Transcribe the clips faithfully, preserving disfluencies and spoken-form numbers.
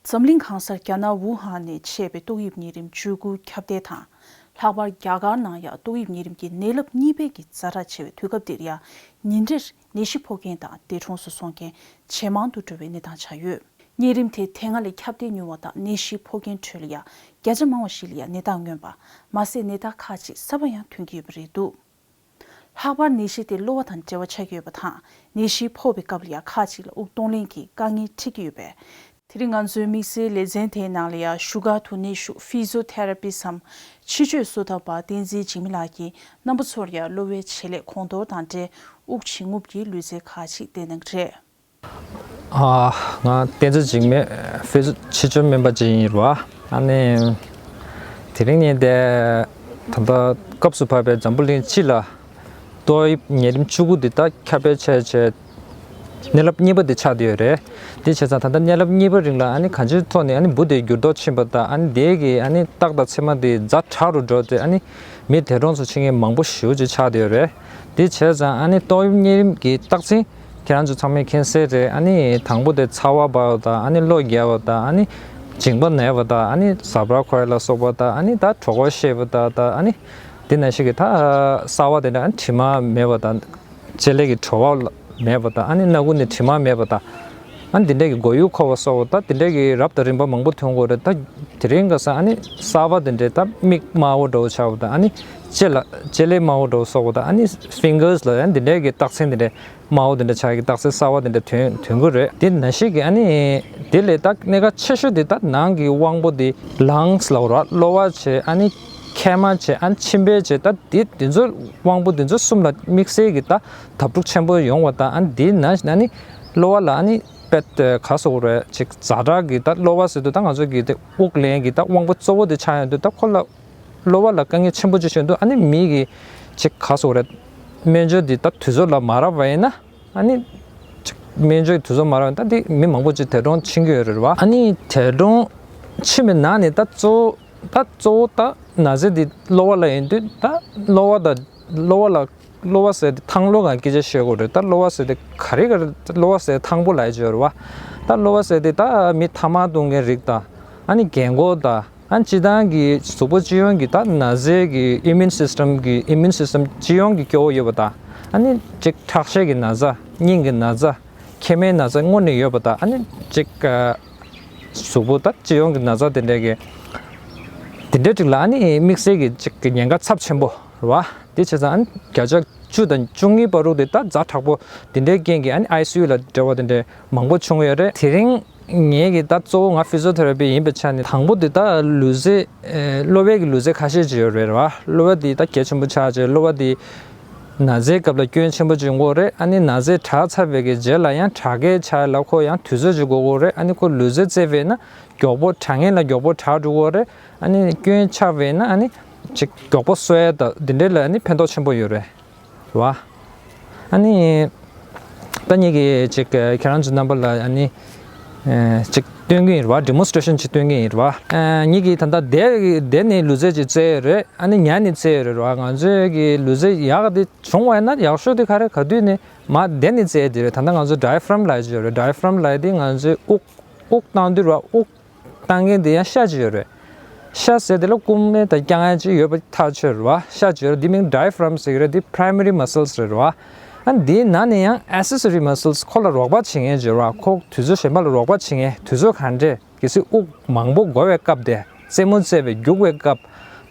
འཛམ་གླིང་གང་སར་རྒྱ་ནག་ཝུ་ཧན་ནས་མཆེད་པའི་ཏོག་དབྱིབས་གཉན་རིམས་བཅུ་དགུ་ཁྱབ་གདལ་དང་། ལྷག་པར་རྒྱ་གར་ནང་ཡང་ཏོག་དབྱིབས་གཉན་རིམས་ཀྱི་ནད་རླབས་གཉིས་པའི་གི་ཛ་དྲག་ཆེ་བའི་དུས་སྐབས་འདིར་ཡང་ཉིན་རེར་ནད་གཞི་ཕོག་མཁན་དང་འདས་གྲོངས་སུ་སོང་མཁན་ཇེ་མང་དུ་འགྲོ་བའི་གནས་སྟངས་ཆགས་ཡོད། གཉན་རིམས་དེ་དེ་སྔ་ལས་ཁྱབ་གདལ་མྱུར་བ་དང་ནད་གཞི་ཕོག་མཁན་ཁྲོད་ལ་ཡང་བརྒྱ་ཆ་མང་བ་ཞིག་ལ་ཡང་ནད་རྟགས་མངོན་པ། མ་ཟད་ནད་རྟགས་ཁག་ཅིག་གསར་པ་ཡང་ཐོན་གྱི་ཡོད་པ་རེད་འདུག་ལྷག་པར་ནད་གཞི་དེ་གློ་བ་དང་འབྲེལ་བ་ཆགས་ཀྱི་ཡོད་པ་དང་། ནད་གཞི་ཕོག་པའི་སྐབས་ལ་ཡང་ཁག་ཅིག་ལ་དབུགས་གཏོང་ལེན་གྱི་དཀའ་ངལ་འཕྲད་ཀྱི་ཡོད་པས། དེ་རིང་ང་ཚོའི་དམིགས་བསལ་ལེ་ཚན་དེའི་ནང་ལ་ཡང་བཞུགས་སྒར་དུ་ནད་ཞུགས་ཕི་ཟི་ཡོ་ཐེ་ར་པི་སམ་འཆི་བཅོས་གསོ་ཐབས་པ་བསྟན་འཛིན་འཇིགས་མེད་ལགས་ཀྱིས་རྣམ་པ་ཚོར་ཡང་གློ་བའི་བྱེད་ལས་གོང་མཐོར་དང་འབྲེལ་དབུགས་འབྱིན་རྔུབ་ཀྱི་ལུས་རྩལ་ཁག་ཅིག་བསྟན་གནང་གི་རེད། ཨ། ང་བསྟན་འཛིན་འཇིགས་མེད་ཕི་ཟི་ཡོ་འཆི་བཅོས་སྨན་པ་ཅིག་ཡིན་རེད་བ། ཨ་ནི་དེ་རིང་ངས་དེ་ད་ལྟ་སྐབས་སུ་བབས་པའི་འཛམ་བུ་གླིང་སྤྱི་ལ་ཏོག་དབྱིབས་གཉན་རིམས་བཅུ་དགུ་འདི་དག་ཁྱབ་སྤེལ་བྱས་བྱས་ནད་རླབས་གཉིས་པ་འདི་ཆགས་བསྡད་ཡོད་རེད། དེ་བྱས་ཙང་ད་ལྟ་ནད་རླབས་གཉིས་པ་རིང་ལ་ཨ་ནི་གང་ཅིའི་ཐོག་ནས་ཨ་ནི་འབུ་དེ་འགྱུར་ལྡོག་ཕྱིན་པ་དང་ཨ་ནི་དེ་གི་ཨ་ནི་རྟགས་དང་མཚན་མ་དེ་ཛ་དྲག་རུ་འགྲོ་སྟེ་ཨ་ནི་མི་འདས་གྲོངས་སུ་ཕྱིན་མཁན་མང་པོ་ཞེ་པོ་ཅིག་ཆགས་བསྡད་ཡོད་རེད། དེ་བྱས་ཙང་ཨ་ནི་ཏོག་དབྱིབས་གཉན་རིམས་ཀྱི་རྟགས་མཚན་ཁྱེད་རང་ཚོ་ཚང་མས་མཁྱེན་གསལ་རེད། ཨ་ནི་དང་པོ་དེ་ཚ་བ་འབར་བ་དང་ཨ་ནི་གློ་རྒྱག་པ་དང་ཨ་ནི་མཇིང་པ་ན་བ་དང་ཨ་ནི་ཟ་འཕྲུག་འཁོར་ཡ་ལ་སོགས་པ་དང་ཨ་ནི་ད་གྲོད་ཁོག་བཤལ་བ་དང་ད་ཨ་ནི་དེ་ནང་བཞིན་གྱི་ད་གསར་པ་དེ་འདྲ་ཨ་ནི་དྲི་མ་མེད་པ་དང་ལྕེ་ལེ་གི་བྲོ་བ་མེད་པ་དང་ཨ་ནི་སྣ་ཁུག་ནས་དྲི་མ་མེད་པ་དང་ཨ་ནི་དེ་འདྲ་གི་མགོ་ཡུ་འཁོར་བ་སོགས་པ་དང་དེ་འདྲ་གི་རབ་དང་རིམ་པ་མང་པོ་ཐོན་དགོས་རེད། ད་དེ་རིང་ག་ས་ཨ་ནི་གསར་པ་དེ་འདྲ་ད་མིག་དམར་པོ་འདྲ་བོ་ཆགས་པ་དང་ཨ་ནི་ལྕེ་ལ་ལྕེ་ལེ་དམར་པོ་འདྲ་བོ་སོགས་པ་དང་ཨ་ནི་ཕིང་གར་སི་ལ་ཡང་དེ་འདྲ་གི་རྟགས་མཚན་དེ་འདྲ། དམར་པོ་དེ་འདྲ་ཆགས་ཀྱི་རྟགས་མཚན་གསར་པ་དེ་འདྲ་ཐོན་ཐོན་གྱི་རེད། དེ་ནང་བཞིན་གྱི་ཨ་ནི་དེ་ལས་ད་གནད་འགག་ཆེ་ཤོས་དེ་ད་ནང་གི་དབང་པོ་དེ་ལངས་ལབ་ར་གློ་བ་བྱས་ཨ་ནི་མཁལ་མ་བྱས་ཨ་ནི་མཆིན་པ་བྱས་ད་དེ་དེ་ཚོ་དབང་པོ་དེ་ཚོ་གསུམ་ལ་དམིགས་བསལ་གྱི་ད་དབུགས་ཕྲན་བུ་ཡོང་བ་དང་ཨ་ནི་དེ་ནང་ཨ་ནི་གློ་བ་ལ་ཨ་ནི་དཔེ་ག་སོགས་རེད་ཅིག་ཛ་དྲག་གི་ད་གློ་བ་ཟེར་དུས་ད་ང་ཚོ་གི་དེ་དབུགས་ལེན་གྱི་ད་དབང་པོ་གཙོ་བོ་དེ་ཆགས་ཡོང་དུས་ད་ཁོ་ལ་གློ་བ་ལ་དཀའ་ངལ་ཆེན་པོ་ཅིག་བྱུང་དུས་ཨ་ནི་མི་གི་ཅིག་ག་སོགས་རེད་སྨན་བཅོས་འདི་ད་དུས་ཚོད་ལ་མ་རག་པ་ཡིན་ན་ཨ་ནི་ཅིག་སྨན་བཅོས་དུས་ཚོད་མ་རག་པ་ཡིན་ད་འདི་མི་མང་པོ་ཅིག་འདས་གྲོངས་ཕྱིན་གྱི་ཡོད་རེད་བ། ཨ་ནི་འདས་གྲོངས་ཕྱིན་པའི་ནང་ནས་ད་གཙོ་བོ་ད་གཙོ་བོ་ད་ན་ཚ་འདི་གློ་བ་ལ་ཡིན་དུས་ད་གློ་བ་ད་གློ་བ་ལ་གློ་བ་ཟེར་དེ་ཐང་གློ་གང་སྐད་ཆ་བཤད་དགོས་རེད། ད་གློ་བ་ཟེར་དེ་ག་རེ་ག་རེ་གློ་བ་ཟེར་ཐང་པོ་ལ་ཡི་བརྗོད་རེད་བ། ད་གློ་བ་ཟེར་དེ་ད་མི་ཐ་མག་གཏོང་མཁན་རིགས་དང་ཨ་ནི་རྒན་གོག་དང་ཨ་ནི་སྤྱི་བཏང་གི་གཟུགས་པོ་སྤྱི་ཡོངས་ཀྱི་ད་ན་ཚའི་གི་ཨི་མིའུན་སིས་ཊམ་གི་ཨི་མིའུན་སིས་ཊམ་སྤྱི་ཡོངས་ཀྱི་སྐྱོ་བོ་ཡོད་པ་དང་ཨ་ནི་ཅིག་ཁྲག་ཤེད་ཀྱི་ན་ཚ་སྙིང་གི་ན་ཚ་མཁལ་མའི་ན་ཚ་སྔོན་ནས་ཡོད་པ་དང་ཨ་ནི་ཅིག་གཟུགས་པོ་ད་སྤྱི་ཡོངས་ཀྱི་ན་ཚ་དེ་འདྲས་ཀྱི་དེ་འདྲས་ཅིག་ལ་ཨ་ནི་དམིགས་བསལ་གྱི་ཅིག་གི་ཉེན་ཁ་ཚབས་ཆེན་པོ་རེད་བ། དེ་བྱས་ཙང་ཨ་ནི་བརྒྱ་ཆ་བཅུ་དང་བཅུ་གཉིས་བར་དུ་དེ་ད་ཛ་དྲག་པོ་དེ་འདྲའི་རྐྱེན་གྱིས་ཨ་ནི་ཨའི་སི་ཡུ་ལ་འབྲེལ་བ་དེ་འདྲའི་མང་པོ་བྱུང་ཡོད་རེད། དེ་རིང་ངེད་ཀྱི་ད་གཙོ་བོ་ང་ཕི་ཟི་ཡོ་ཐེ་ར་པི་ཡིན་པའི་ཆ་ནས་དང་པོ་དེ་ད་ལུས་རྩལ་གློ་བའི་གི་ལུས་རྩལ་ཁ་ཤས་ཅིག་ཡོད་རེད་བ། གློ་བ་དེ་ད་གལ་ཆེན་པོ་ཆགས་བྱས་གློ་བ་དེ་ན་ཚའི་སྐབས་ལ་སྐྱོན་ཆེན་པོ་ཅིག་ཡོང་གི་རེད། ཨ་ནི་ན་ཚའི་དྲག་ཚར་བའི་གི་རྗེས་ལ་ཡང་དྲག་སྐྱེད་ཆགས་ལ་ཁོ་ཡང་དུས་ཚོད་ཅིག་འགོར་གི་རེད། ཨ་ནི་ཁོ་ལུས་རྩལ་རྩེ་བས་ན་མགྱོགས་པོ་དྲག་ངན་ལ་མགྱོགས་པོ་དྲག་འགྲོ་གི་རེད། ཨ་ནི་སྐྱོན་ཆགས་པས་ན་ཨ་ནི་ཅིག་མགྱོགས་པོ་གསོ་ཡ་ད་འདི་འདྲས་ལ་ཨ་ནི་ཕན་ཐོགས་ཆེན་པོ་ཡོད་རེད་བ། ཨ་ནི་ད་ངེད་ཀྱིས་ཅིག་ཁྱེད་རང་ཚོ་རྣམ་པ་ལ་ཨ་ནི་ཅིག་སྟོན་གྱི་ཡིན་རེད་བ། ཌི་མོན་སི་ཊེ་ཤན་ཅིག་སྟོན་གྱི་ཡིན་རེད་བ། ངེད་ཀྱིས་ད་ལྟ་བསྡད་བསྡད་ནས་ལུས་རྩལ་ཅིག་རྩེ་ཡོད་རེད། ཨ་ནི་ཉལ་ནས་རྩེ་ཡོད་རེད་བ། ང་ཚོའི་གི་ལུས་རྩལ་ཡག་ག་དེ་བྱུང་བ་ཡིན་ན་ཡག་ཤོས་དེ་ག་རེ་ག་དུས་ནས་མ་བསྡད་ནས་རྩེ་ཡ་དེ་རེད། ད་ལྟ་ང་ཚོ་ཌའི་ཕ་རམ་ལབ་ཡ་ཅིག་ཡོད་རེད། ཌའི་ཕ་རམ་ལབ་ཡ་དེ་ང་ཚོའི་དབུགས་དབུགས་བཏང་དུས་ར་དབུགས་བཏང་མཁན་དེ་ཡང་ཤ་ཅིག་ཡོད་རེད། ཤ་ཟེར་དེ་ལ་རྐུན་མ་དང་རྐྱང་ཡ་ཅིག་ཡོད་པ་ཐག་ཆོད་རེད་བ། ཤ་ཅིག་ཡོད་རེད། དེ་མིང་ཌའི་ཕ་རམ་ཟེར་གི་རེད། དེ་པ་རའི་མ་རི་མ་སལ་སི་རེད་བ། ཨ་ནི་དེའི་ནང་ནས་ཡང་ཨེག་སེ་སོ་རི་མ་སལ་སི་ཁོ་ལ་རོགས་པ་བྱེད་མཁན་ཅིག་ཡོད་རེད་བ། ཁོ་དུས་ཚོད་གཞན་པ་ལ་རོགས་པ་བྱེད་མཁན། དུས་ཚོད་ག་འདྲས་གལ་སྲིད་དབུགས་མང་པོ་འགོར་བའི་སྐབས་དེ་རྩེད་མོ་རྩེ་བའི་རྒྱུག་པའི་སྐབས་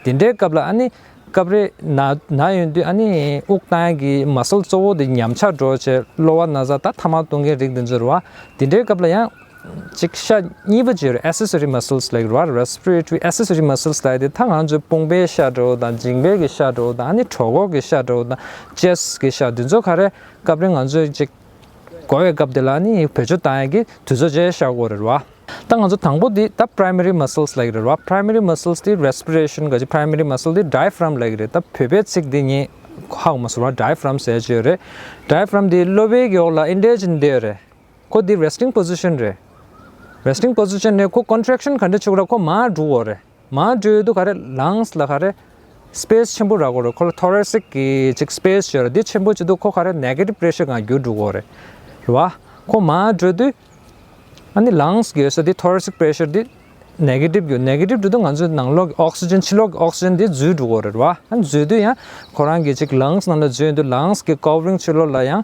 དེ་འདྲའི་སྐབས་ལ་ཨ་ནི་སྐབས་རེ་ན་ན་ཡོང་དུས་ཨ་ནི་དབུགས་བཏང་ཡ་གི་མ་སལ་གཙོ་བོ་དེ་ཉམས་ཆག་འགྲོ་བྱས་གློ་བ་ན་ཚ་ད་ཐ་མག་གཏོང་མཁན་རིགས་དེ་ཚོ་རེད་བ། དེ་འདྲའི་སྐབས་ལ་ཡང་ཅིག་ཤ་གཉིས་པ་ཅིག་ཡོད་རེད། ཨེག་སེ་སོ་རི་མ་སལ་སི་ལབ་ཀྱི་རེད་བ། རེ་སི་པི་རེ་ཊ་རི་ཨེག་སེ་སོ་རི་མ་སལ་སི་ལབ་ཡ་དེ་ད་ང་ཚོའི་དཔུང་པའི་ཤ་འདྲ་བོ་དང་མཇིང་པའི་གི་ཤ་འདྲ་བོ་དང་ཨ་ནི་གྲོད་ཁོག་གི་ཤ་འདྲ་བོ་དང་ཅེ་སི་ཊི་གི་ཤ་དེ་ཚོ་ག་རེ་སྐབས་རེ་ང་ཚོས་ཅིག་འགོར་བའི་སྐབས་དེ་ལ་ཨ་ནི་བེད་སྤྱོད་བཏང་ཡ་གི་དུས་ཚོད་ཅིག་ཤར་གྱི་ཡོད་རེད་བ། ད་ང་ཚོ་དང་པོ་འདི་ད་པ་རའི་མ་རི་མ་སལ་སི་ལབ་ཀྱི་རེད་བ། པ་རའི་མ་རི་མ་སལ་སི་འདི་རེ་སི་པི་རེ་ཤན་ག་ཅིག་པ་རའི་མ་རི་མ་སལ་སི་འདི་ཌའི་ཕ་རམ་ལབ་ཀྱི་རེད། ད་བོད་པའི་ཚིག་འདི་ངས་ཧ་གོ་མ་སོང་བ། ཌའི་ཕ་རམ་ཟེར་ཅིག་ཡོད་རེད། ཌའི་ཕ་རམ་འདི་གློ་བའི་གི་འོག་ལ་ཨེ་འདྲས་ཅིག་བསྡད་ཡོད་རེད། ཁོ་འདི་རེ་སི་ཊིང་པོ་ཟི་ཤན་རེད། རེ་སི་ཊིང་པོ་ཟི་ཤན་ནས་ཁོ་ཀོན་ཊེག་ཤན་ག་འདྲ་བྱུག་ར་ཁོ་མར་འགྲོ་གི་ཡོད་རེད། མར་འགྲོ་ཡོང་དུས་ག་རེ་ལངས་ལ་ག་རེ་སི་པེ་སི་ཆེན་པོ་རག་གི་ཡོད་རེད། ཁོ་ལ་ཐོ་རེ་སིག་གི་ཅིག་སི་པེ་སི་ཡོད་རེད། འདི་ཆེན་པོ་བྱེད་དུས་ཁོ་ག་རེ་ནེ་གེ་ཊིབ་པི་རེ་ཤར་སྒང་འགྱུར་འགྲོ་གི་ཡོད་རེད། རེད་བ། ཁོ་མར་འགྲོ་དུས་ ཨ་ནི་ལངས་ཀྱི་ཡོད་ས་དེ་ཐོ་རེ་སིག་པི་རེ་ཤར་དེ་ནེ་གེ་ཊིབ་ཡོད། ནེ་གེ་ཊིབ་འགྲོ་དུས་ང་ཚོའི་ནང་ལོགས་ཀྱི་ཨོག་སི་ཇན་ཕྱི་ལོགས་ཀྱི་ཨོག་སི་ཇན་དེ་འཛུལ་འགྲོ་གི་རེད་བ། ཨ་ནི་འཛུལ་དུས་ཡང་ཁོ་རང་གི་ཅིག་ལངས་ནང་ལ་འཛུལ་དུས་ལངས་ཀྱི་ཀོ་བ་རིང་ཕྱི་ལོགས་ལ་ཡང་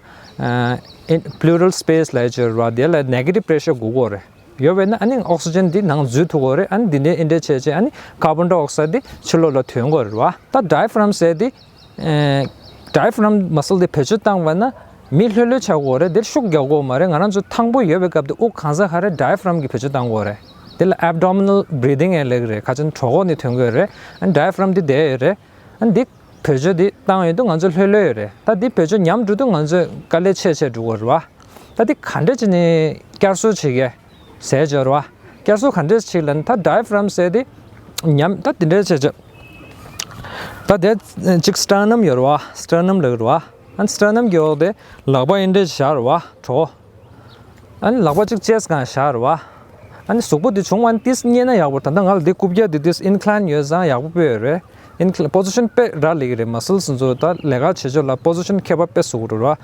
པླུ་རལ་སི་པེ་སི་ལབ་ཡ་ཅིག་ཡོད་རེད་བ། དེ་ལ་ནེ་གེ་ཊིབ་པི་རེ་ཤར་དགོས་ཀྱི་ཡོད་རེད། ཡོད་པས་ན་ཨ་ནི་ཨོག་སི་ཇན་འདི་ནང་འཛུལ་ཐུབ་ཀྱི་ཡོད་རེད། ཨ་ནི་འདི་འདྲའི་འདི་འདྲའི་བྱས་བྱས་ཨ་ནི་ཀར་བོན་ཌའི་ཨོག་སའིཌ་འདི་ཕྱི་ལོགས་ལ་ཐོན་ཀྱི་ཡོད་རེད་བ། ད་ཌའི་ཧྥ་རམ་ཟེར་འདི་ཨེ་ཌའི་ཧྥ་རམ་མ་སལ་འདི་བེད་སྤྱོད་བཏང་བ་ན་མི་ལྷོད་ལྷོད་ཆགས་ཀྱི་ཡོད་རེད། འདིར་ཤུགས་རྒྱག་དགོས་མ་རེད། ང་རང་ཚོ་ཐང་པོ་ཡོད་པའི་སྐབས་དེ་དབུགས་གང་ས་ག་རེ་ཌའི་ཧྥ་རམ་གྱི་བེད་སྤྱོད་བཏང་དགོས་རེད། དེ་ལ་ཨེབ་ཌོ་མི་ནལ་བྷི་རི་དིང་ཡང་ལབ་ཀྱི་རེད། ཁ་ཅིག་གྲོད་ཁོག་ནས་ཐོན་གྱི་ཡོད་རེད། ཨ་ནི་ཌའི་ཧྥ་རམ་འདི་བསྡད་ཡོད་རེད། ཨ་ནི་འདི་བེད་སྤྱོད་འདི་བཏང་ཡོང་དུས་ང་ཚོ་ལྷོད་ལྷོད་ཡོད་རེད། ད་འདི་བེད་སྤྱོད་ཉམས་འགྲོ་དུས་ང་ཚོས་དཀའ་ལས་ཆེ་ཆེ་འགྲོ་གི་རེད་བ། ད་འདི་ག་འདྲས་བྱས་ནས་བསྐྱར་གསོ་བྱེད་ཀྱི་ཟེར་འབྱོར་བ། བསྐྱར་གསོ་ག་འདྲས་བྱེད་ལབ་ན་ད་ཌའི་ཧྥ་རམ་ཟེར་དེ་ཉམས་ད་འདི་འདྲས་བྱས་བྱས། ད་དེ་གཅིག་སི་ཊར་ནམ་ཡོད་རེད་བ། སི་ཊར་ནམ་ལབ་ཀྱི་རེད་བ། ཨ་ནི་སི་ཊར་ནམ་གྱི་འོག་དེ་ལག་པ་འདི་འདྲས་བཞག་རེད་བ། གྲོ། ཨ་ནི་ལག་པ་གཅིག་ཅེས་སྒང་བཞག་རེད་བ། ཨ་ནི་གཟུགས་པོ་འདི་བྱུང་བ་ནི་ཏིས་རྙེད་ན་ཡག་པོ། ད་ལྟ་ང་ལ་འདི་རྐུབ་བཀྱག་འདི་ཏིས་ཨིན་ཁི་ལའིན་ཡོད་ཙང་ཡག་པོ་དཔེ་ཡོད་རེད། ཨིན་ཁི་པོ་ཛི་ཤན་དཔེ་རག་ལས་ཀྱི་རེད། མ་སལ་སོ་སོ་ད་ལས་ཀ་བྱེད་ཕྱོགས་ལ་པོ་ཛི་ཤན་ཁྱད་པར་དཔེ་བཟོ་གི་རེད་བ།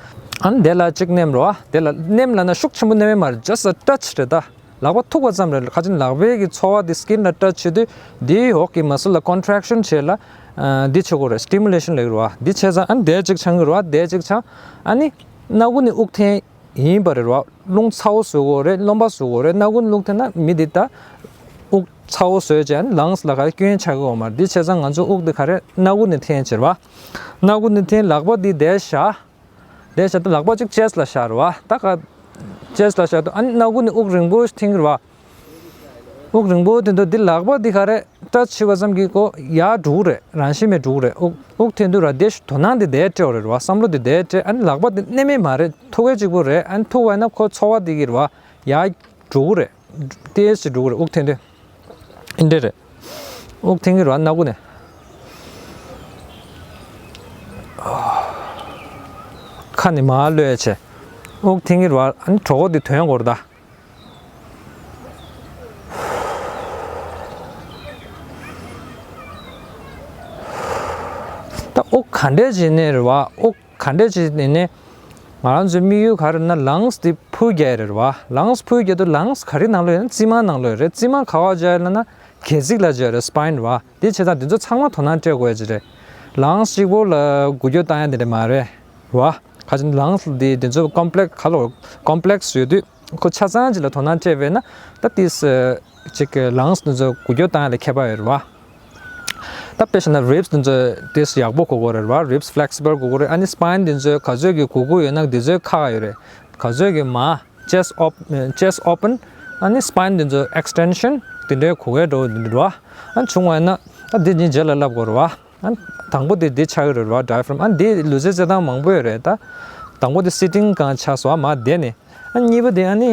ཨ་ནི་དེ་ལ་གཅིག་མནན་རེད་བ། དེ་ལ་མནན་ལབ་ན་ཤུགས་ཆེན་པོ་མནན་ཡས་མ་རེད། ཇ་སི་ཊི་ཊཆ་རེད་ད། ལག་པ་ཐུག་པ་ཙམ་རེད། ཁ་ཅིག་ལག་པའི་གི་ཚོར་བ་དེ་སི་ཀིན་ལ་ཊཆ་བྱེད་དུས་དེའི་འོག་གི་མ་སལ་ལ་ཀོན་ཊེག་ཤན་བྱེད་ལ་འདི་བྱེད་དགོས་རེད། སི་ཊི་མུ་ལེ་ཤན་ལབ་ཀྱི་རེད་བ། འདི་བྱས་ཙང་ཨ་ནི་དེ་གཅིག་འཆང་གི་རེད་བ། དེ་གཅིག་འཆང་། ཨ་ནི་སྣ་ཁུག་ནས་དབུགས་འཐེན་ཡིན་པ་རེད་བ། རླུང་ཚ་བོ་བཟོ་དགོས་རེད། རློན་པ་བཟོ་དགོས་རེད། སྣ་ཁུག་ནས་དབུགས་འཐེན་ན་མི་འདི་ད་དབུགས་ཚ་བོ་བཟོས་བྱས་ཨ་ནི་ལངས་སི་ལ་ག་རེ་སྐྱོན་ཆགས་ཀྱི་ཡོད་མ་རེད། འདི་བྱས་ཙང་ང་ཚོ་དབུགས་འདི་ག་རེ་སྣ་ཁུག་ནས་འཐེན་བྱེད་རེད་བ། སྣ་ཁུག་ནས་འཐེན། ལག་པ་འདི་དེ་བཞག་དེ་བྱས་ད་ལག་པ་གཅིག་ཅེས་ལ་བཞག་རེད་བ། ད་ག་ཅེས་ལ་བཞག་དུས་ཨ་ནི་སྣ་ཁུག་ནས་དབུགས་རིང་པོ་འཐེན་གྱི་རེད་བ། དབུགས་རིང་པོ་འཐེན་དུས་འདི་ལག་པ་འདི་ག་རེ་ཊཆ་བྱས་པ་ཙམ་གྱིས་ཁོ་ཡར་འགྲོ་གི་རེད། རང་བཞིན་མེད་འགྲོ་གི་རེད། དབུགས་དབུགས་འཐེན་དུས་ར་དེ་དོ་སྣང་འདི་དེ་སྤྲད་པ་རེད་བ། བསམ་བློ་འདི་དེ་སྤྲད། ཨ་ནི་ལག་པ་འདི་མནན་ཡས་མ་རེད། ཐུག་གི་གཅིག་པོ་རེད། ཨ་ནི་ཐུག་པ་ཡིན་ན་ཁོ་ཚོར་བ་འདི་གི་རེད་བ། ཡར་འགྲོ་གི་རེད། ཏོག་ཙམ་འགྲོ་གི་རེད། དབུགས་འཐེན་དུས། འདི་འདྲ་རེད། དབུགས་འཐེན་གྱི་རེད་བ། སྣ་ཁུག་ནས། ཁ་ནས་མར་གློད་བྱས། དབུགས་འཐེན་གྱི་རེད་བ། ཨ་ནི་གྲོད་ཁོག་འདི་དོན་དགོས་རེད་ད། ད་དབུགས་ག་འདྲས་བྱས་ནས་རེད་བ། དབུགས་ག་འདྲས་བྱས་ནས་ནི། ང་རང་ཚོའི་དམིགས་ཡུལ་ག་རེ་ན་ལངས་སི་འདི་འཕུར་རྒྱག་ཡ་རེད་བ། ལངས་སི་འཕུར་རྒྱག་དུས་ལངས་སི་ག་རེ་ནང་ལོགས་ཡོད་ན། རྩིབ་མ་ནང་ལོགས་ཡོད་རེད། རྩིབ་མ་ག་པར་འཇོག་ཡ་ལབ་ན་སྒལ་ཚིགས་ལ་འཇོག་ཡ་རེད། སི་པའིན་རེད་བ། དེ་བྱས་ཙང་འདི་ཚོ་ཚང་མ་དོ་སྣང་སྤྲད་དགོས་ཡ་ཅིག་རེད། ལངས་སི་གཅིག་པོ་ལ་འགུལ་སྐྱོད་བཏང་ཡ་དེ་འདྲ་མ་རེད་བ། ག་ཅིག་ལངས་སི་འདི་འདི་ཚོ་ཀོམ་པི་ལེག་སི་ག་ལོ་ཀོམ་པི་ལེག་སི་ཡོད་དུས། ཁོ་ཆ་ཚང་ཅིག་ལ་དོ་སྣང་སྤྲད་པས་ན་ད་ཏིས་ཅིག་ལངས་སི་འདི་ཚོ་འགུལ་སྐྱོད་བཏང་ཡ་ལ་ཁྱད་པར་ཡོད་རེད་བ། ད་དཔེ་བཞག་ན་རིབ་སི་འདི་ཚོ་ཏིས་ཡག་པོ་དགོས་ཀྱི་རེད་བ། རིབ་སི་ཕི་ལེག་སི་བལ་དགོས་ཀྱི་རེད། ཨ་ནི་སི་པའིན་འདི་ཚོ་ག་ཚོད་ཀྱི་གུག་གུག་ཡོད་ན་འདི་ཚོ་ཁག་ཡོད་རེད། ག་ཚོད་ཀྱི་མར་ཅེས་ཨོབ་ཅེས་ཨོ་པན། ཨ་ནི་སི་པའིན་འདི་ཚོ་ཨེག་སི་ཊེན་ཤན་འདི་འདྲའི་གུག་ཡ་འགྲོ་འདི་འདྲ་རེད་བ། ཨ་བྱུང་བ་ཡིན་ན་ད་འདི་གཉིས་རྗེས་ལ་བསླབ་དགོས་རེད་བ། ཨ་དང་པོ་དེ་འདི་ཆགས་ཀྱི་རེད་བ། ཌའི་ཧྥ་རམ། ཨ་འདི་ལུས་རྩལ་རྩེད་སྟངས་མང་པོ་ཡོད་རེད་ད། དང་པོ་དེ་སི་ཊིང་སྒང་ཆགས་སོང་བ། མར་བསྡད་ནས། ཨ་གཉིས་པ་དེ་ཨ་ནི་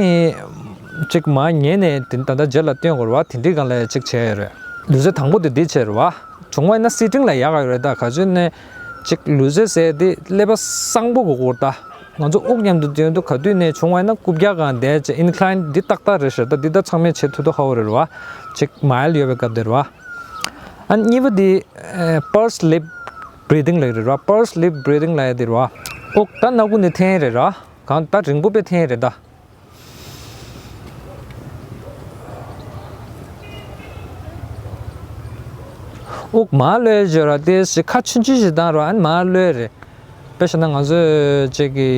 ཅིག་མར་ཉལ་ནས་དེ་ད་ལྟ་རྗེས་ལ་སྟོན་དགོས་རེད་བ། དེ་འདྲའི་སྒང་ལ་ཅིག་བྱས་ཡོད་རེད། ལུས་རྩལ་དང་པོ་དེ་འདི་བྱས་རེད་བ། བྱུང་བ་ཡིན་ན་སི་ཊིང་ལ་ཡག་ག་ཡོད་རེད་ད། ག་ཚོད་ནས་ཅིག་ལུས་རྩལ་ཟེར་དེ་ཀླད་པ་བཟང་པོ་དགོས་ཀྱི་རེད་ད། ང་ཚོ་དབུགས་མཉམ་དུ་འདོན་དུས་ག་དུས་ནས་བྱུང་བ་ཡིན་ན་རྐུབ་བཀྱག་སྒང་བསྡད་བྱས། ཨིན་ཁི་ལའིན་འདི་ཏག་ཏག་རེད་ཤག་ད་འདི་ད་ཚང་མས་བྱེད་ཐུབ་ཐུབ་ཧ་གོ་རེད་བ། ཅིག་མའིལ་ཡོད་པའི་སྐབས་དེ་རེད་བ། ཨ་གཉིས་པ་དེ་ཨ་པར་སི་ལིབ་བྷི་རི་དིང་ལབ་རེད་བ། པར་སི་ལིབ་བྷི་རི་དིང་ལབ་ཡ་དེ་རེད་བ། དབུགས་ད་སྣ་ཁུག་ནས་འཐེན་རེད་ར། གང་ད་རིང་པོ་དཔེ་འཐེན་རེད་ད། དབུགས་མར་གློད་བྱས་ར། དེ་ཞིག་ཁ་ཆུང་ཆུང་ཞིག་བཏང་ར། ཨ་ནི་མར་གློད་རེད། དཔེ་བཞག་ན་ང་ཚོས་ཅིག་གི་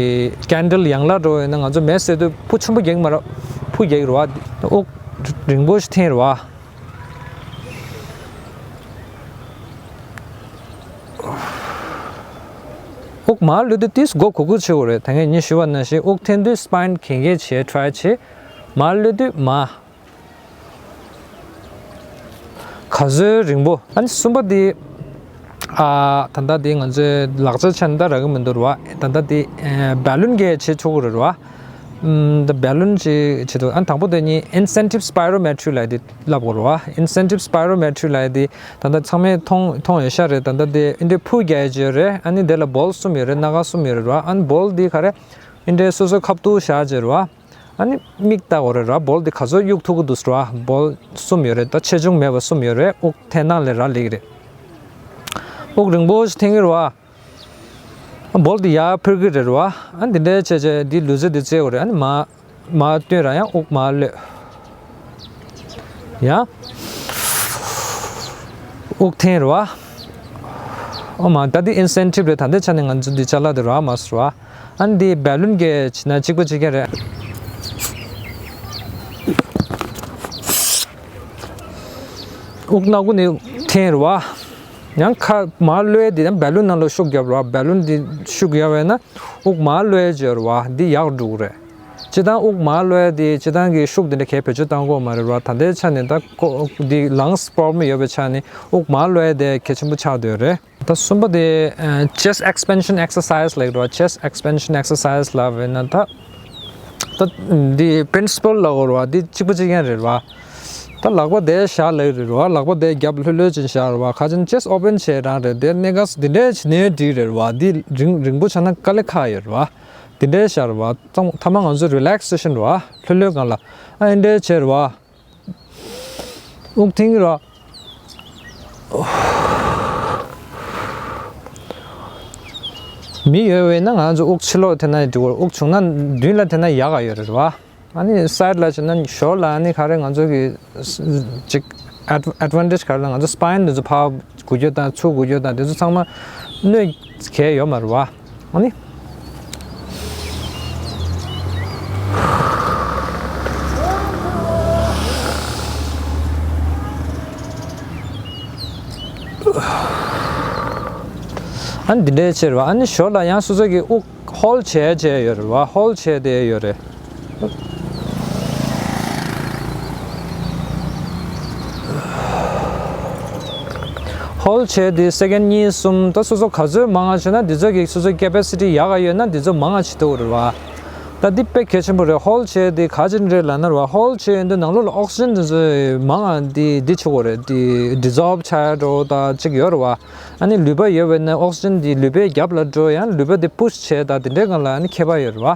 ཀེན་ཌལ་ཡང་ལ་འགྲོ་ཡོད་ན་ང་ཚོ་མེ་བསད་དུས་ཕུ་ཆེན་པོ་རྒྱག་མ་ར། ཕུ་རྒྱག་རེད་བ། དབུགས་རིང་པོ་ཞིག་འཐེན་རེད་བ། དབུགས་མར་གློད་དུས་ཏིས་མགོ་གུག་གུག་བྱེད་དགོས་རེད། ད་ངས་ཉིན་ཞུ་བ་ནང་བཞིན་དབུགས་འཐེན་དུས་སི་པའིན་གན་གན་བྱེད་ཊི་རའི་བྱེད། མར་གློད་དུས་མར། ག་ཚོད་རིང་པོ། ཨ་ནི་གསུམ་པ་དེ། ཨ་ད་ལྟ་དེ་ང་ཚོའི་ལག་ཆ་ཆ་ནི་ད་རག་གི་མི་འདུག་ར་བ། ད་ལྟ་དེ་ཨ་བེ་ལུན་གས་བྱེད་ཆོག་གི་རེད་ར་བ། ཨམ་ད་བེ་ལུན་ཅིག་བྱེད་དུས། ཨ་དང་པོ་དེ་ནི་ཨིན་སེན་ཊིབ་སི་པའི་རོ་མེ་ཊི་རི་ལབ་ཡ་དེ་ལབ་དགོས་རེད་བ། ཨིན་སེན་ཊིབ་སི་པའི་རོ་མེ་ཊི་རི་ལབ་ཡ་དེ་ད་ལྟ་ཚང་མས་མཐོང་མཐོང་ཡོད་ཤག་རེད། ད་ལྟ་དེ་འདི་འདྲའི་ཕུ་རྒྱག་ཡ་ཅིག་ཡོད་རེད། ཨ་ནི་དེ་ལ་བོལ་གསུམ་ཡོད་རེད། སྣ་ཁ་གསུམ་ཡོད་རེད་ར། ཨ་ནི་བོལ་དེ་ག་རེ་འདི་འདྲའི་སོ་སོའི་ཁ་ཐུག་བཞག་ཅིག་རེད་བ། ཨ་ནི་མིག་ལྟ་དགོས་རེད་ར། བོལ་དེ་ག་ཚོད་གཡུག་ཐུབ་ཀྱི་འདུག་ཟེར་བ། བོལ་གསུམ་ཡོད་རེད། ད་ཆེ་ཆུང་མེད་པ་གསུམ་ཡོད་རེད། དབུགས་འཐེན་སྟངས་ལ་རག་ལས་ཀྱི་རེད། དབུགས་རིང་པོ་ཞིག་འཐེན་གྱི་རེད་བ། བོལ་དེ་ཡར་འཕུར་གྱི་རེད་བ། ཨ་ནི་འདི་འདྲའི་བྱས་བྱས་འདི་ལུས་རྩལ་འདི་རྩེ་དགོས་རེད། ཨ་ནི་མར་ མར་བཏོན་ར་ཡང་དབུགས་མར་གློད། ཡང་དབུགས་འཐེན་ར་བ། ཨོ་མ་ད་འདི་ཨིན་སེན་ཊིབ་རེད། ད་ལྟའི་ཆ་ནས་ང་ཚོ་འདི་ཅ་ལག་དེ་ར་བ་མ་སོ་ར་བ། ཨ་ནི་འདི་བེ་ལུན་གྱི་བྱས་ན་གཅིག་པ་གཅིག་རྐྱང་རེད། དབུགས་སྣ་ཁུག་ནས་འཐེན་ར་བ། ཡང་ཁ་མར་གློད་དེ་ཡང་བེ་ལུན་ནང་ལ་ཤུགས་རྒྱབ་ར་བ། བེ་ལུན་འདི་ཤུགས་རྒྱབ་པས་ན་དབུགས་མར་གློད་བྱས་ར་བ། འདི་ཡག་འགྲོ་གི་རེད། སྤྱིར་བཏང་དབུགས་མར་གློད་དེ་སྤྱིར་བཏང་གི་ཤུགས་དེ་འདྲ་གས་བེད་སྤྱོད་བཏང་དགོས་མ་རེད་བ། ད་ལྟའི་ཆ་ནས་ད་ཀོ་འདི་ལངས་པོ་རོབ་ལེམ་ཡོད་པའི་ཆ་ནས་དབུགས་མར་གློད་དེ་གལ་ཆེན་པོ་ཆགས་བསྡད་ཡོད་རེད། ད་གསུམ་པ་དེ་chest expansion exercise ལབ་རེད་བ། chest expansion exercise ལབ་པས་ན་ད་ད་འདི་པི་རིན་སི་པལ་ལབ་དགོས་རེད་བ། འདི་གཅིག་པ་གཅིག་རྐྱང་རེད་བ། ད་ལག་པ་དེ་བཞག་ལབ་རེད་བ། ལག་པ་དེ་རྒྱབ་ལྷོད་ལྷོད་ཅིག་བཞག་རེད་བ། ཁ་ཅིག་chest open བྱས་རང་རེད། དེ་གནས་སྐབས་འདི་འདྲས་བྱས་ནས་འགྲིག་རེད་བ། འདི་རིང་རིང་པོ་བྱས་ན་དཀའ་ལས་ཁག་ཡོད་རེད་བ། དེ་འདྲའི་ཤར་བ་གཙང་མཐའ་མ་ང་ཚོ་རི་ལེག་སེ་ཤན་ར་བ། ལྷོད་ལྷོད་སྒང་ལ་ཨ་ཨེ་འདྲའི་བྱེད་ར་བ། དབུགས་འཐེན་ར། མི་ཡོད་པས་ན་ང་ཚོ་དབུགས་ཕྱི་ལོགས་འཐེན་ན་འགྲིག་གོ། དབུགས་བྱུང་ན་མདུན་ལ་འཐེན་ན་ཡག་ག་ཡོད་རེད་བ། ཨ་ནི་སའིཌ་ལ་བྱས་ན་ཞོར་ལ་ཨ་ནི་ག་རེ་ང་ཚོ་གི་ཅིག་ཨེཌ་ཨེཌ་ཝན་ཊེཇ་ག་རེ་ལ་ང་ཚོ་སི་པའིན་དེ་ཚོ་ཕར་སྒུར་རྒྱུ་དང་ཚུར་སྒུར་རྒྱུ་དང་དེ་ཚོ་ཚང་མ་གནོད་གལ་ཡོད་མ་རེད་བ། ཨ་ནི། ཨ་ནི་འདི་འདྲའི་ཕྱིར་བ། ཨ་ནི་ཞོར་ལ་ཡང་སོ་སོ་གི་དབུགས་ཧོལ་བྱས་བྱས་ཡོད་རེད་བ། ཧོལ་བྱས་བསྡད་ཡོད་རེད། ཧོལ་བྱས་དེ་སེ་ཀེན་གཉིས་གསུམ། ད་སོ་སོ་ག་ཚོད་མང་ང་བྱས་ན་འདི་ཚོ་གི་སོ་སོ་ཀེ་པ་སི་ཊི་ཡག་ག་ཡོད་ན་འདི་ཚོ་མང་ང་བྱེད་ཐུབ་རེད་བ། ད་འདི་དཔེ་གལ་ཆེན་པོ་རེད། ཧོལ་བྱས་དེ་ག་ཅིག་རེད་ལབ་ན་རེད་བ། ཧོལ་བྱས་ཡོང་དུས་ནང་ལོགས་ལ་ཨོག་སི་ཇན་དེ་ཚོ་མང་ང་འདི་འདི་བྱེད་དགོས་རེད། འདི་ཌི་ཛོལབ་ཆགས་འགྲོ་ད་ཅིག་ཡོད་རེད་བ། ཨ་ནི་ལུད་པ་ཡོད་པས་ན་ཨོག་སི་ཇན་འདི་ལུད་པའི་རྒྱབ་ལ་འགྲོ། ཡང་ལུད་པ་དེ་པུ་ཤི་བྱས་ད་དེ་འདྲའི་སྒང་ལ་ཨ་ནི་ཁྱད་པར་ཡོད་རེད་བ།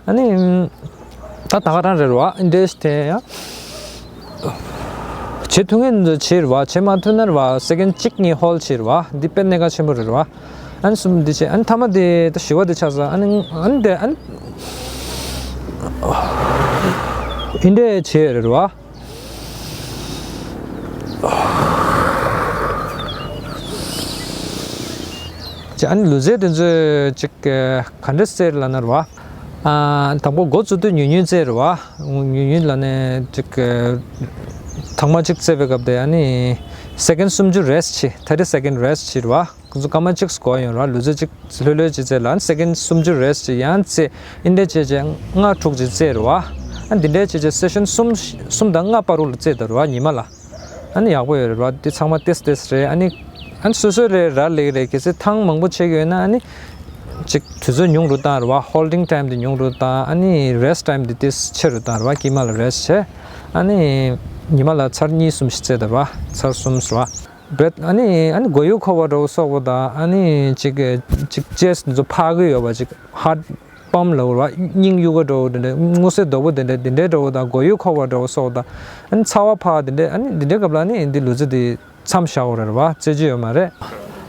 ཨ་ནི། ད་ད་ག་རང་རེད་བ། འདི་འདྲས་དེ་ཡང་། བྱེད་ཐུབ་མཁན་ཚོ་བྱེད་རེད་བ། བྱེད་མ་ཐུབ་ན་རེད་བ། སེ་ཀེན་གཅིག་གཉིས་ཧོལ་བྱེད་རེད་བ། འདི་དཔེ་གནད་འགག་ཆེན་པོ་རེད་བ། ཨ་ནི་གསུམ་འདི་བྱེད། ཨ་ནི་མཐའ་མ་དེ་ད་བཞི་བ་དེ་ཆགས་སོང་། ཨ་ནི་ཨ་ནི་དེ་ཨ་ནི། འདི་འདྲས་བྱེད་རེད་བ། ཅེ་ཨ་ནི་ལུས་རྩལ་དེ་ཚོ་ཅིག་ག་འདྲ་རྩེད་ལབ་ན་རེད་བ། ཨ་དང་པོ་འགོ་བཙུགས་དུས་ཉུང་ཉུང་རྩེད་རེད་བ། ཉུང་ཉུང་ལབ་ནས་ཅིག་ག་ཐེངས་མ་གཅིག་རྩེད་པའི་སྐབས་དེ་ཨ་ནི་སེ་ཀེན་སུམ་ཅུ་རེ་སི་ཊི་བྱེད། ཐར་ཊི་སེ་ཀེན་རེ་སི་ཊི་བྱེད་རེད་བ། ཁོ་ཚོ་སྐར་མ་གཅིག་འགོར་ཡོང་ར། ལུས་རྩལ་གཅིག་ལྷོད་ལྷོད་ཅིག་རྩེད་ལ་སེ་ཀེན་སུམ་ཅུ་རེ་སི་ཊི་ཅིག་ཡང་རྩེད། ཨིན་དེ་བྱས་བྱས་ལྔ་དྲུག་ཅིག་རྩེད་རེད་བ། ཨ་འདི་འདྲའི་བྱས་བྱས་སེ་ཤན་གསུམ་གསུམ་དང་ལྔ་བར་དུ་ལ་རྩེད་དོ་རེད་བ་ཉི་མ་ལ། ཨ་ནི་ཡག་པོ་ཡོད་རེད་བ། འདི་ཚང་མ་ཏེས་ཏེས་རེད། ཨ་ནི་ཨ་ནི་སོ་སོའི་རེད་ར་ལེགས་རེད། གལ་སྲིད་ཐེངས་མང་པོ་བྱེད་ཀྱི་ཡོད་ན་ཨ་ནི་ཅིག་དུས་ཚོད་ཉུང་རུ་བཏང་རེད་བ། ཧོལ་ཌིང་ཊའིམ་དེ་ཉུང་རུ་བཏང་། ཨ་ནི་རེ་སི་ཊི་ཊའིམ་དེ་ཏེས་ཆེ་རུ་བཏང་རེད་བ། དཀྱིལ་མ་ལ་རེ་སི་ཊི་བྱས། ཨ་ནི་ཉི་མ་ལ་ཚར་གཉིས་གསུམ་ཞིག་རྩེད་དོ་རེད་བ། ཚར་གསུམ་ཟེར་བ། བྷི་རེ་ཐི། ཨ་ནི་ཨ་ནི་མགོ་ཡུ་འཁོར་བ་འདྲ་བོ་སོགས་པ་དང་། ཨ་ནི་ཅིག་ཅིག་ཅེ་སི་ཊི་འདི་ཚོ་འཕར་གི་ཡོད་པ། ཅིག་ཧར་ཊི་པམ་ལབ་ར་བ། སྙིང་གཡུག་ག་འདྲ་བོ་དེ་འདྲ། མངོན་གསལ་དོད་པོ་དེ་འདྲ་དེ་འདྲའི་འདྲ་བོ་དང་། མགོ་ཡུ་འཁོར་བ་འདྲ་བོ་སོགས་དང་། ཨ་ནི་ཚ་བ་འཕར་དེ་འདྲ། ཨ་ནི་དེ་འདྲའི་སྐབས་ལ་ཨ་ནི་འདི་ལུས་རྩལ་དེ་མཚམས་བཞག་དགོས་རེད་བ། རྩེད་རྒྱུ་ཡོད་མ་རེད།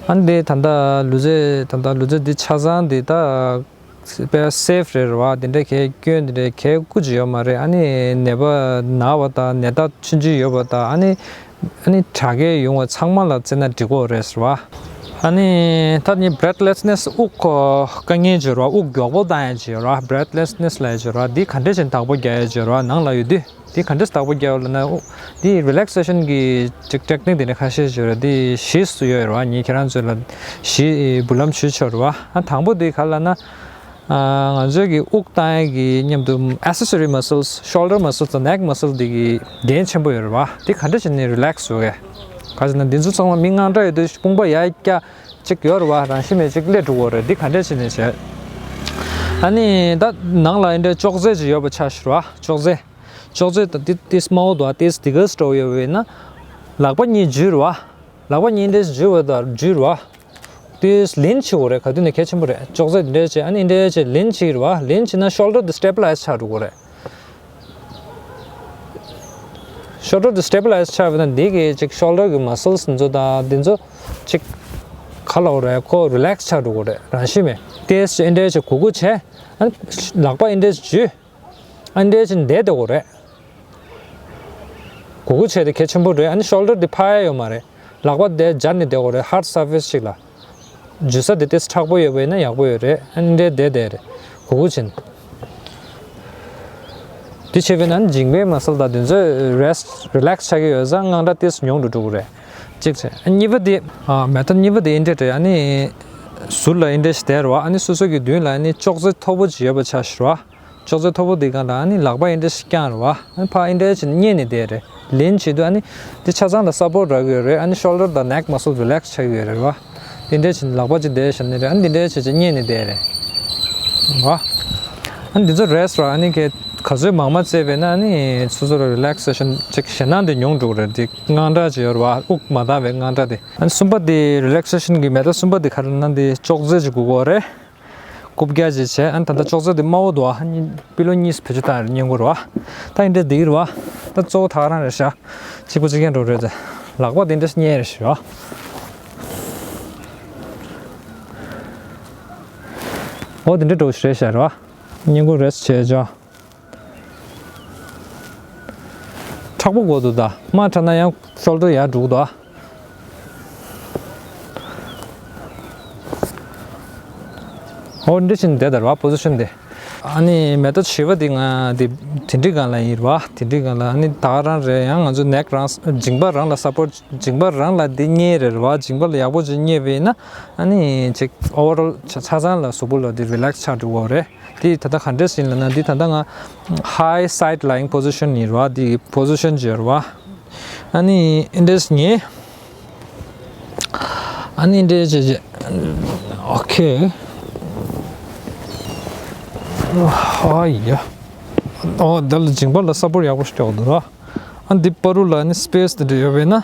ཨ་ནི་དེ་ད་ལྟ་ལུས་རྩལ་ད་ལྟ་ལུས་རྩལ་འདི་ཆ་ཚང་འདི་ད་དཔེ་སེབ་རེད་བ། དེ་འདྲ་གས་སྐྱོན་དེ་འདྲ་གས་ཀུ་ཅི་ཡོད་མ་རེད། ཨ་ནི་ནད་པ་ན་བ་དང་ནད་རྟགས་ཆུང་ཆུང་ཡོད་པ་དང་། ཨ་ནི་ཨ་ནི་དྲག་སྐྱེད་ཡོང་བ་ཚང་མ་ལ་རྩེད་ན་འགྲིག་གོ་རེད་ཟེར་བ། ཨ་ནི་ད་ནི་བྷི་རེ་ཐི་ལེ་སི་ནེ་སི། དབུགས་དཀའ་ངལ་ཅིག་ཡོད་རེད་བ། དབུགས་མགྱོགས་པོ་བཏང་ཡ་ཅིག་ཡོད་རེད་བ། བྷི་རེ་ཐི་ལེ་སི་ནེ་སི་ལབ་ཡ་ཅིག་ཡོད་རེད་བ། འདི་ག་འདྲ་བྱས་ནས་བདག་པོ་རྒྱག་ཡ་ཅིག་ཡོད་རེད་བ། ནང་ལ་ཡོད་དུས་འདི་ག་འདྲ་བདག་པོ་རྒྱག་ཡ་ལབ་ན། འདི་རི་ལེག་སེ་ཤན་གི་ཅིག་ཊེག་ནིག་དེ་འདྲ་ཁ་ཤས་ཅིག་ཡོད་རེད། འདི་གཞི་སུ་ཡོད་རེད་བ། ངས་ཁྱེད་རང་ཚོ་ལ་གཞི་འབུལ་ལམ་ཞུས་ཆོག་རེད་བ། ཨ་དང་པོ་འདི་ག་ལབ་ན། ང་ཚོའི་གི་དབུགས་བཏང་ཡས་ཀྱི་མཉམ་དུ་accessory muscles, shoulder muscles དང་neck muscles འདི་གི་འགན་ཆེན་པོ་ཡོད་རེད་བ། འདི་ག་འདྲ་བྱས་ནས་རི་ལེག་སི་བཟོ་གི། ག་ཟེར་ན་འདི་ཚོ་ཚང་མ་མི་དངངས་སྐྲག་ཡོད་དུས་དཔུང་པ་ཡར་བཀྱག་ཅིག་ཡོད་རེད་བ། རང་བཞིན་མེད་ཅིག་སླེབས་འགྲོ་གི་རེད། འདི་ག་འདྲ་བྱས་ནས་བྱས། ཨ་ནི་ད་ནང་ལ་འདི་འདྲའི་ཅོག་ཙེ་ཅིག་ཡོད་པ་ཆ་བཞག་རེད་བ། ཅོག་ཙེ། ཅོག་ཙེ་ད་འདི་ཏིས་དམའ་བོ་འདུག་བ། ཏིས་འདི་ག་ཙམ་འདྲ་བོ་ཡོད་པ་ཡིན་ན། ལག་པ་གཉིས་འཇུས་རེད་བ། ལག་པ་གཉིས་འདི་འདྲ་འཇུས་པ་དང་འཇུས་རེད་བ། དེ་ལེན་བྱེད་དགོས་རེད། ག་དུས་ནས་གལ་ཆེན་པོ་རེད། ཅོག་ཙེ་འདི་འདྲ་བྱས། ཨ་ནི་འདི་འདྲ་བྱས་ལེན་བྱེད་ཀྱི་རེད་བ། ལེན་བྱེད་ན་ཤོལ་ཌར་དེ་སི་ཊེ་བི་ལ་ཡེ་ཛི་ཆགས་འགྲོ་གི་རེད། ཤོལ་ཌར་དེ་སི་ཊེ་བི་ལ་ཡེ་ཛི་ཆགས་པ་ན་འདི་གི་ཅིག་ཤོལ་ཌར་གི་མ་སལ་སི་འདི་ཚོ་དང་འདི་ཚོ་ཅིག་ག་ལབ་དགོས་རེད། ཁོ་རི་ལེག་སི་ཆགས་འགྲོ་གི་རེད། རང་བཞིན་མེད། དེ་འདྲ་བྱས་གུག་གུག་བྱས། ཨ་ནི་ལག་པ་འདི་འདྲ་འཇུས། ཨ་འདྲས་ཅིག་བསྡད་བསྡད་དགོས་རེད། གུག་གུག་བྱས་ཏེ་གལ་ཆེན་པོ་རེད། ཨ་ནི་ཤོལ་ཌར་དེ་ཕར་ཡ་ཡོད་མ་རེད། ལག་པ་དེ་སྦྱར་ནས་བསྡད་དགོས་རེད། ཧར་ཌི་སར་ཕེ་སི་ཅིག་ལ། འཇུ་ས་དེ་ཏོག་ཙམ་མཁྲེགས་པོ་ཡོད་པ་ཡིན་ན་ཡག་པོ་ཡོད་རེད། ཨ་ནི་འདྲས་བསྡད་བསྡད་རེད། གུག་གུག་བྱས་ནས། དེ་བྱས་པས་ན་མཇིང་པའི་མ་སལ་དང་དེ་ཚོ་རེ་སི་ཊི་རི་ལེག་སི་ཆགས་ཀྱི་ཡོད་ཙང་དངངས་སྐྲག་ཏོག་ཙམ་ཉུང་རུ་འགྲོ་གི་རེད། གཅིག་བྱས། ཨ་གཉིས་པ་དེ། ཨ་མེ་ཐོཌ་གཉིས་པ་དེ་འདི་འདྲས་རེད། ཨ་ནི་ཟུར་ལ་འདི་འདྲས་ཞིག་བསྡད་རེད་བ། ཨ་ནི་སོ་སོ་གི་མདུན་ལ་ཨ་ནི་ཅོག་ཙེ་མཐོ་པོ་ཅིག་ཡོད་པ་ཆ་བཞག་རེད་བ། ཅོག་ཙེ་མཐོ་པོ་དེ་སྒང་ལ་ཨ་ནི་ལག་པ་འདི་འདྲས་ཞིག་བརྐྱངས་རེད་བ། ཨ་ནི་ཕར་འདི་འདྲས་ཅིག་བསྙེས་ནས་བསྡད་རེད། ལེན་བྱེད་དུས་ཨ་ནི་དེ་ཆ་ཚང་ལ་སབ་པོར་ཊི་རག་གི་ཡོད་རེད། ཨ་ནི་ཤོལ་ཌར་དང་ནེག་མ་སལ་རི་ལེག་སི་ཆགས་ཀྱི་ཡོད་རེད་བ། འདི་འདྲས་ཅིག་ལག་པ་ཅིག་བསྡད་བཞག་ནི་རེད། ཨ་ནི་འདི་འདྲས་བྱས་བྱས་བསྙེས་ནས་བསྡད་རེད་བ། ཨ་ནི་འདི་ཚོ་རེ་སི་ཊི་རེད་བ། ཨ་ནི་ག་ག་ཚོད་མང་མང་རྩེས་པས་ན་ཨ་ནི་སོ་སོ་ལ་རི་ལེག་སེ་ཤན་ཅིག་ཞེད་སྣང་དེ་ཉུང་འགྲོ་གི་རེད། དེ་དངངས་སྐྲག་ཅིག་ཡོད་རེད་བ། དབུགས་མ་འདང་བའི་དངངས་སྐྲག་དེ། ཨ་ནི་གསུམ་པ་དེ་རི་ལེག་སེ་ཤན་གྱི་མེ་ཐོཌ་གསུམ་པ་དེ་ག་རེ་ན་དེ་ཅོག་ཙེ་ཅིག་དགོས་ཀྱི་ཡོད་རེད། རྐུབ་བཀྱག་ཅིག་བྱས། ཨ་ནི་ད་ལྟ་ཅོག་ཙེ་དེ་དམའ་བོ་འདུག་ཨ་ནི་པི་ལོ་གཉིས་བེད་སྤྱོད་བཏང་རེད། བསྙེན་བཀུར་བ། ད་འདི་འདྲས་འདི་རེད་བ། ད་གཙོ་བོ་ད་ག་རང་རེད་ཤག་གཅིག་པ་གཅིག་རྐྱང་འགྲོ་རེད་དེ། ལག་པ་འདི་འདྲས་བསྙེས་རེད་ཤག་འོ་འདི་འདྲས་འགྲོ་ཞིག་རེད་ཤག་རེད་བ། བསྙེན་བཀུར་རེ་སི་ཊི་བྱས་ཅོག་མཁྲེགས་པོ་དགོས་འདུག་ད་དམའ་དྲགས་ན་ཡང་ཤོལ་ཌར་ཡར་འགྲོ་གི་འདུག་ཨ། འོ་འདི་བཞིན་བསྡད་དར་བ་པོ་ཟི་ཤན་དེ། ཨ་ནི་མེ་ཐོཌ་བཞི་པ་འདི་ང་འདི་དེ་འདྲའི་སྒང་ལ་ཡིན་རེད་བ། དེ་འདྲའི་སྒང་ལ་ཨ་ནི་ད་ག་རང་རེད། ཡང་ང་ཚོ་ནེག་རང་མཇིང་པ་རང་ལ་སབ་པོར་ཊི། མཇིང་པ་རང་ལ་འདི་བསྙེས་རེད་བ། མཇིང་པ་ལ་ཡག་པོ་ཅིག་བསྙེས་པ་ཡིན་ན་ཨ་ནི་ཅིག་ཨོ་ཝར་ཨོལ་ཆ་ཆ་ཚང་ལ་གཟུགས་པོ་ལ་འདི་རི་ལེག་སི་ཆགས་འགྲོ་གི་རེད། འདི་ད་ལྟ་ག་འདྲས་ཡིན་ལབ་ན་འདི་ད་ལྟ་ང་ཧའི་སའིཌ་ལའིང་པོ་ཟི་ཤན་ཡིན་རེད་བ། འདི་པོ་ཟི་ཤན་ཅིག་ཡོད་རེད་བ། ཨ་ནི་འདི་འདྲས་བསྙེས། ཨ་ནི་འདྲས་བྱས་བྱས། ཨོ་ཁེ། ཨ་ཡ། ཨོ་དེ་ལ་མཇིང་པ་ལ་སབ་པོར་ཊི་ཡག་པོ་ཞིག་རྒྱག་དགོས་འདུག་ར། ཨ་འདི་བར་དུ་ལ་ཨ་ནི་སི་པེ་སི་འདི་འདྲ་ཡོད་པས་ན།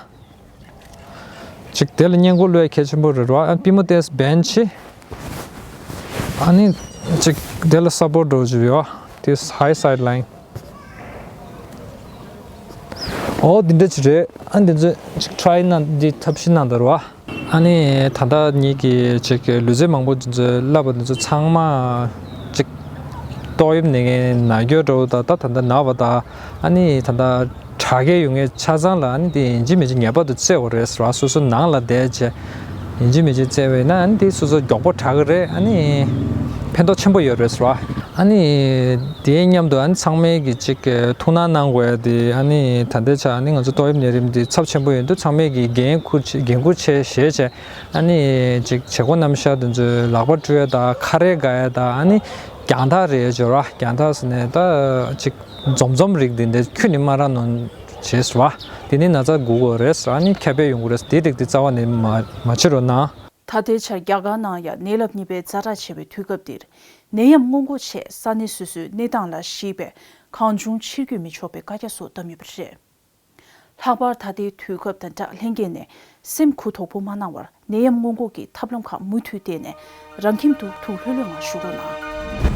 ཅིག་དེ་ལ་བསྙེན་བཀུར་བློས་གལ་ཆེན་པོ་རེད་ར། ཨ་པུས་མོ་དེ་བེན་ཆི། ཨ་ནི་ཅིག་དེ་ལ་སབ་པོར་ཊི་འགྲོ་བཞིན་ཡོད། དེ་ཧའི་སའིཌ་ལའིང་། ཨོ་འདི་འདྲ་ཅིག་རེད། ཨ་འདི་ཚོ་ཅིག་ཊི་རའི་གནང་འདི་ཐབས་ཤེས་གནང་དང་ར། ཨ་ནི་ད་ལྟ་ངེད་ཀྱི་ཅིག་ལུས་རྩལ་མང་པོ་འདི་ཚོ་བསླབས་པ་འདི་ཚོ་ཚང་མ་ཅིག་ཏོག་དབྱིབས་ནད་ཀྱི་ན་གྱོང་འདྲ་བོ་དང་ད་ད་ལྟ་ན་བ་དང་ཨ་ནི་ད་ལྟ་དྲག་སྐྱེད་ཡོང་མཁན་ཆ་ཚང་ལ་ཨ་ནི་དེ་ཡིན་གཅིག་མིན་གཅིག་ངེས་པར་དུ་རྩེ་དགོས་རེད་ཟེར་བ། སོ་སོ་ནང་ལ་བསྡད་བྱས་ཡིན་གཅིག་མིན་གཅིག་རྩེ་བས་ན་ཨ་ནི་དེ་སོ་སོ་མགྱོགས་པོ་དྲག་གི་རེད། ཨ་ནི་ཕན་ཐོགས་ཆེན་པོ་ཡོད་རེད་ཟེར་བ། ཨ་ནི་དེའི་མཉམ་དུ་ཨ་ནི་ཚང་མས་ཀྱི་ཅིག་ཐུགས་སྣང་གནང་དགོས་ཡ་དེ། ཨ་ནི་ད་ལྟའི་ཆ་ཨ་ནི་ང་ཚོ་ཏོག་དབྱིབས་ནད་རིམས་དེ་ཚབས་ཆེན་པོ་ཡིན་དུས་ཚང་མས་ཀྱི་འགན་འཁུར་བྱེད་འགན་འཁུར་བྱེད་ཤེས་བྱས། ཨ་ནི་ཅིག་བྱེད་སྒོ་རྣམ་གཞག་དེ་ཚོའི་ལག་པ་བཀྲུ་ཡ་དང་ཁ་རས་དགའ་ཡ་དང་། ཨ་ནི་རྒྱང་ཐག་རེད་འབྱོར་བ་རྒྱང་ཐག་ཟེར་ནས་ད་ཅིག་འཛོམས་འཛོམས་རིགས་དེ་འདྲ་ཁྱོན་ནས་མ་རག་ནོ་བྱས་ཟེར་བ། དེ་ནི་ན་ཚ་འགོ་གི་རེད་ཟེར། ཨ་ནི་ཁྱབ་སྤེལ་ཡོང་གི་རེད་ཟེར། དེ་རིགས་དེ་རྩ་བ་ནས་མ་མ་བྱེད་རོགས་གནང་། ད་ལྟའི་ཆར་རྒྱ་གར་ནང་ཡང་ནད་རླབས་གཉིས་པའི་ཛ་དྲག་ཆེ་བའི་དུས་སྐབས་འདིར་ནད་ཡམས་སྔོན་འགོག་ཆེད་ས་གནས་སོ་སོའི་གནས་སྟངས་ལ་གཞིགས་པའི་གང་བྱུང་ཕྱིར་སྐྱོད་མི་ཆོག་པའི་བཀའ་རྒྱ་སོགས་བཏབ་ཡོད་པ་རེད། ལྷག་པར་ད་ལྟའི་དུས་སྐབས་དང་སྦྲགས་ལྷན་རྒྱས་ནས་སེམས་གུ་དོག་པོ་མ་གནང་བར་ནད་ཡམས་སྔོན་འགོག་གི་ཐབས་ལམ་ཁག་མུ་མཐུད་བལྟས་ནས་རང་ཁྱིམ་དུ་ཐུགས་ལྷོད་ལྷོད་ངང་བཞུགས་རོགས་གནང་།